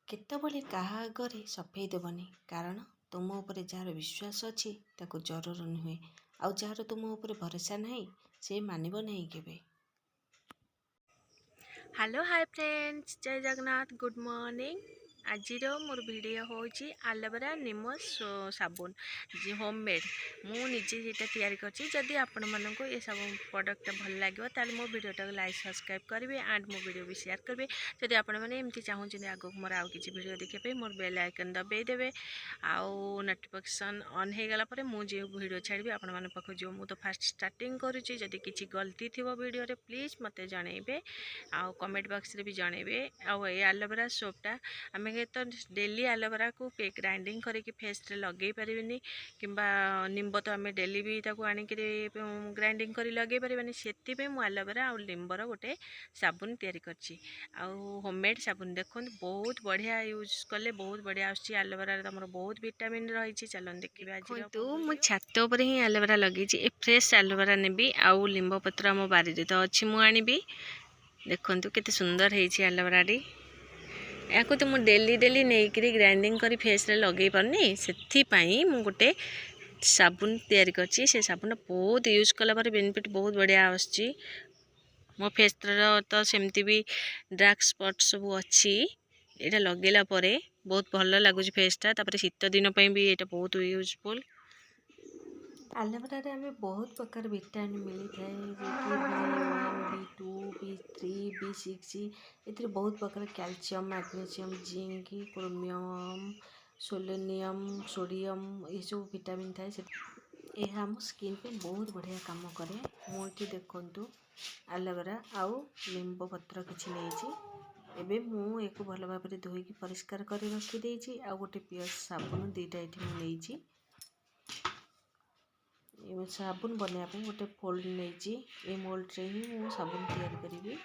କେତେବେଳେ କାହା ଆଗରେ ସଫେଇ ଦେବନି, କାରଣ ତୁମ ଉପରେ ଯାହାର ବିଶ୍ୱାସ ଅଛି ତାକୁ ଜରୁର ନୁହେଁ, ଆଉ ଯାହାର ତୁମ ଉପରେ ଭରସା ନାହିଁ ସେ ମାନିବ ନାହିଁ କେବେ। ହ୍ୟାଲୋ, ହାଏ ଫ୍ରେଣ୍ଡସ୍, ଜୟ ଜଗନ୍ନାଥ, ଗୁଡ଼୍ ମର୍ଣ୍ଣିଂ। ଆଜିର ମୋର ଭିଡ଼ିଓ ହେଉଛି ଆଲୋଭେରା ନିମ ସାବୁନ, ହୋମ୍ ମେଡ଼୍। ମୁଁ ନିଜେ ସେଇଟା ତିଆରି କରିଛି। ଯଦି ଆପଣମାନଙ୍କୁ ଏ ସବୁ ପ୍ରଡ଼କ୍ଟଟା ଭଲ ଲାଗିବ, ତାହେଲେ ମୋ ଭିଡ଼ିଓଟାକୁ ଲାଇକ୍, ସବସ୍କ୍ରାଇବ୍ କରିବେ ଆଣ୍ଡ ମୋ ଭିଡ଼ିଓ ବି ସେୟାର କରିବେ। ଯଦି ଆପଣମାନେ ଏମିତି ଚାହୁଁଛନ୍ତି ଆଗକୁ ମୋର ଆଉ କିଛି ଭିଡ଼ିଓ ଦେଖିବା ପାଇଁ, ମୋର ବେଲ୍ ଆଇକନ୍ ଦବାଇ ଦେବେ ଆଉ ନୋଟିଫିକେସନ୍ ଅନ୍ ହେଇଗଲା ପରେ ମୁଁ ଯେଉଁ ଭିଡ଼ିଓ ଛାଡ଼ିବି, ଆପଣମାନଙ୍କ ପାଖକୁ ଯିବ। ମୁଁ ତ ଫାଷ୍ଟ ଷ୍ଟାର୍ଟିଂ କରୁଛି। ଯଦି କିଛି ଗଲତି ଥିବ ଭିଡ଼ିଓରେ, ପ୍ଲିଜ୍ ମୋତେ ଜଣାଇବେ ଆଉ କମେଣ୍ଟ ବକ୍ସରେ ବି ଜଣାଇବେ। ଆଉ ଏ ଆଲୋଭେରା ସୋପ୍ଟା, ଆମେ ତ ଡେଲି ଆଲୋଭେରାକୁ ଗ୍ରାଇଣ୍ଡିଙ୍ଗ କରିକି ଫେସ୍ରେ ଲଗେଇ ପାରିବେନି, କିମ୍ବା ନିମ୍ବ ତ ଆମେ ଡେଲି ବି ତାକୁ ଆଣିକିରି ଗ୍ରାଇଣ୍ଡିଙ୍ଗ କରି ଲଗେଇ ପାରିବାନି। ସେଥିପାଇଁ ମୁଁ ଆଲୋଭେରା ଆଉ ଲିମ୍ବର ଗୋଟେ ସାବୁନ ତିଆରି କରିଛି ଆଉ ହୋମମେଡ଼୍ ସାବୁନ। ଦେଖନ୍ତୁ, ବହୁତ ବଢ଼ିଆ, ୟୁଜ୍ କଲେ ବହୁତ ବଢ଼ିଆ ଆସୁଛି। ଆଲୋଭେରାରେ ତମର ବହୁତ ଭିଟାମିନ୍ ରହିଛି। ଚାଲନ୍ତୁ ଦେଖିବା ଆଜିର। ମୁଁ ଛାତ ଉପରେ ହିଁ ଆଲୋଭେରା ଲଗେଇଛି। ଏ ଫ୍ରେଶ୍ ଆଲୋଭେରା ନେବି ଆଉ ଲିମ୍ବ ପତ୍ର ଆମ ବାରିରେ ତ ଅଛି, ମୁଁ ଆଣିବି। ଦେଖନ୍ତୁ କେତେ ସୁନ୍ଦର ହେଇଛି ଆଲୋଭେରାଟି। ଏହାକୁ ତ ମୁଁ ଡେଲି ଡେଲି ନେଇକରି ଗ୍ରାଇଣ୍ଡିଙ୍ଗ କରି ଫେସ୍ରେ ଲଗେଇ ପାରୁନି। ସେଥିପାଇଁ ମୁଁ ଗୋଟେ ସାବୁନ ତିଆରି କରିଛି। ସେ ସାବୁନ ବହୁତ ୟୁଜ୍ କଲା ପରେ ବେନିଫିଟ୍ ବହୁତ ବଢ଼ିଆ ଆସୁଛି। ମୋ ଫେସ୍ର ତ ସେମିତି ବି ଡାର୍କ ସ୍ପଟ୍ ସବୁ ଅଛି, ଏଇଟା ଲଗେଇଲା ପରେ ବହୁତ ଭଲ ଲାଗୁଛି ଫେସ୍ଟା। ତାପରେ ଶୀତ ଦିନ ପାଇଁ ବି ଏଇଟା ବହୁତ ୟୁଜଫୁଲ୍। ଆଲୋଭେରାରେ ଆମେ ବହୁତ ପ୍ରକାର ଭିଟାମିନ୍ ମିଳିଥାଏ, ଯେକି B1, B2, B3, B6। ଏଥିରେ ବହୁତ ପ୍ରକାର calcium, magnesium, zinc, chromium, selenium, sodium, ଏସବୁ ଭିଟାମିନ୍ ଥାଏ। ସେ ଏହା ଆମ ସ୍କିନ୍ ପାଇଁ ବହୁତ ବଢ଼ିଆ କାମ କରେ। ମୁଁ ଏଠି ଦେଖନ୍ତୁ ଆଲୋଭେରା ଆଉ ଲିମ୍ବ ପତ୍ର କିଛି ନେଇଛି। ଏବେ ମୁଁ ଏକୁ ଭଲ ଭାବରେ ଧୋଇକି ପରିଷ୍କାର କରି ରଖିଦେଇଛି। ଆଉ ଗୋଟେ ପିଓର ସାବୁନ ଦୁଇଟା ଏଠି ମୁଁ ନେଇଛି। ସାବୁନ ବନେଇବା ପାଇଁ ଗୋଟେ ମୋଲ୍ଡ ନେଇଛି। ଏ ମୋଲ୍ଡରେ ହିଁ ମୁଁ ସାବୁନ ତିଆରି କରିବି।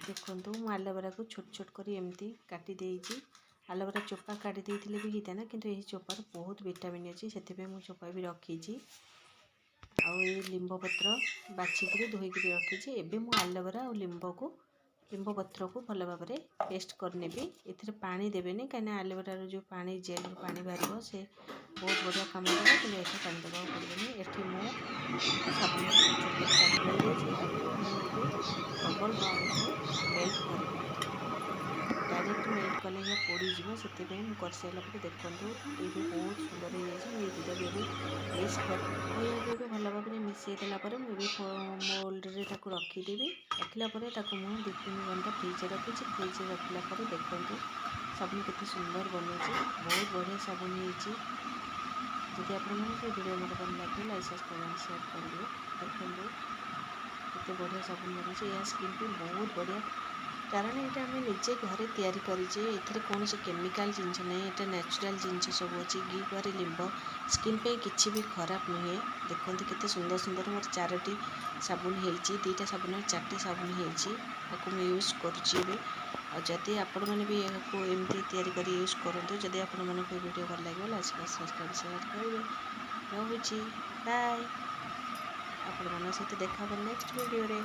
ଦେଖନ୍ତୁ, ମୁଁ ଆଲୋଭେରାକୁ ଛୋଟ ଛୋଟ କରି ଏମିତି କାଟି ଦେଇଛି। ଆଲୋଭେରା ଚୋପା କାଟି ଦେଇଥିଲେ ବି ହେଇଥାନ୍ତା, କିନ୍ତୁ ଏହି ଚୋପାର ବହୁତ ଭିଟାମିନ୍ ଅଛି, ସେଥିପାଇଁ ମୁଁ ଚୋପା ବି ରଖିଛି। ଆଉ ଏଇ ଲିମ୍ବ ପତ୍ର ବାଛିକିରି ଧୋଇକିରି ରଖିଛି। ଏବେ ମୁଁ ଆଲୋଭେରା ଆଉ ଲିମ୍ବ ପତ୍ରକୁ ଭଲ ଭାବରେ ପେଷ୍ଟ କରିନେବି। ଏଥିରେ ପାଣି ଦେବେନି, କାହିଁକିନା ଆଲୋଭେରାର ଯେଉଁ ପାଣି, ଜେଲ୍ରୁ ପାଣି ବାହାରିବ, ସେ ବହୁତ ବଢ଼ିଆ କାମ ଦେବ। କିନ୍ତୁ ଏଠି ପାଣି ଦେବାକୁ ପଡ଼ିବନି। ଏଠି ମୁଁ ସାବୁନ ଛୋଟ ଛୋଟ କରି କାଟି ଦେଇଛି। ତାକୁ ମୁଁ ଏବେ ଡବଲ୍ ବାଉଲ୍ରେ ମେଲ୍ଟ କରିବି। ଡାଇରେକ୍ଟ ମେଲ୍ଟ କଲେ ଏହା ପୋଡ଼ିଯିବ। ସେଥିପାଇଁ ମୁଁ କରିସାରିଲା ପରେ ଦେଖନ୍ତୁ, ଏବେ ବହୁତ ସୁନ୍ଦର ହେଇଯାଇଛି। ମୁଁ ଏଇ ଦୁଇଟା ବି ଏବେ ମିକ୍ସ କରି, ମୁଁ ଏହାକୁ ଏବେ ଭଲ ଭାବରେ ମିଶାଇ ଦେଲା ପରେ ମୁଁ ଏବେ ମୋଲ୍ଡରେ ତାକୁ ରଖିଦେବି। ରଖିଲା ପରେ ତାକୁ ମୁଁ 2-3 ଘଣ୍ଟା ଫ୍ରିଜ୍ରେ ରଖିଛି। ଫ୍ରିଜ୍ରେ ରଖିଲା ପରେ ଦେଖନ୍ତୁ ସାବୁନ କେତେ ସୁନ୍ଦର ବନିଛି। ବହୁତ ବଢ଼ିଆ ସାବୁନ ହେଇଛି। ଯଦି ଆପଣମାନଙ୍କୁ ଏ ଭିଡ଼ିଓ ମୋର ଭଲ ଲାଗେ, ଲାଇକ୍, ସବସ୍କ୍ରାଇବ୍, ସେୟାର କରିବେ। ଦେଖନ୍ତୁ କେତେ ବଢ଼ିଆ ସାବୁନ ବନିଛି। ଏହା ସ୍କିନ୍ ପାଇଁ ବହୁତ ବଢ଼ିଆ, କାରଣ ଏଇଟା ଆମେ ନିଜେ ଘରେ ତିଆରି କରିଛେ। ଏଥିରେ କୌଣସି କେମିକାଲ ଜିନିଷ ନାହିଁ। ଏଇଟା ନ୍ୟାଚୁରାଲ୍ ଜିନିଷ ସବୁ ଅଛି। ଘି କୁଆଁରୀ, ଲିମ୍ବ ସ୍କିନ୍ ପାଇଁ କିଛି ବି ଖରାପ ନୁହେଁ। ଦେଖନ୍ତୁ କେତେ ସୁନ୍ଦର ସୁନ୍ଦର ମୋର ଚାରୋଟି ସାବୁନ ହେଇଛି। ଦୁଇଟା ସାବୁନରେ ଚାରିଟି ସାବୁନ ହେଇଛି। ତାକୁ ମୁଁ ୟୁଜ୍ କରୁଛି ଏବେ। ଆଉ ଯଦି ଆପଣମାନେ ବି ଏହାକୁ ଏମିତି ତିଆରି କରି ୟୁଜ୍ କରନ୍ତୁ। ଯଦି ଆପଣମାନଙ୍କୁ ଏ ଭିଡ଼ିଓ ଭଲ ଲାଗିବ, ଲାଇକ୍, ସବସ୍କ୍ରାଇବ୍, ସେୟାର କରିବେ। ରହୁଛି, ବାଏ। ଆପଣମାନଙ୍କ ସହିତ ଦେଖା ହେବ ନେକ୍ସଟ ଭିଡ଼ିଓରେ।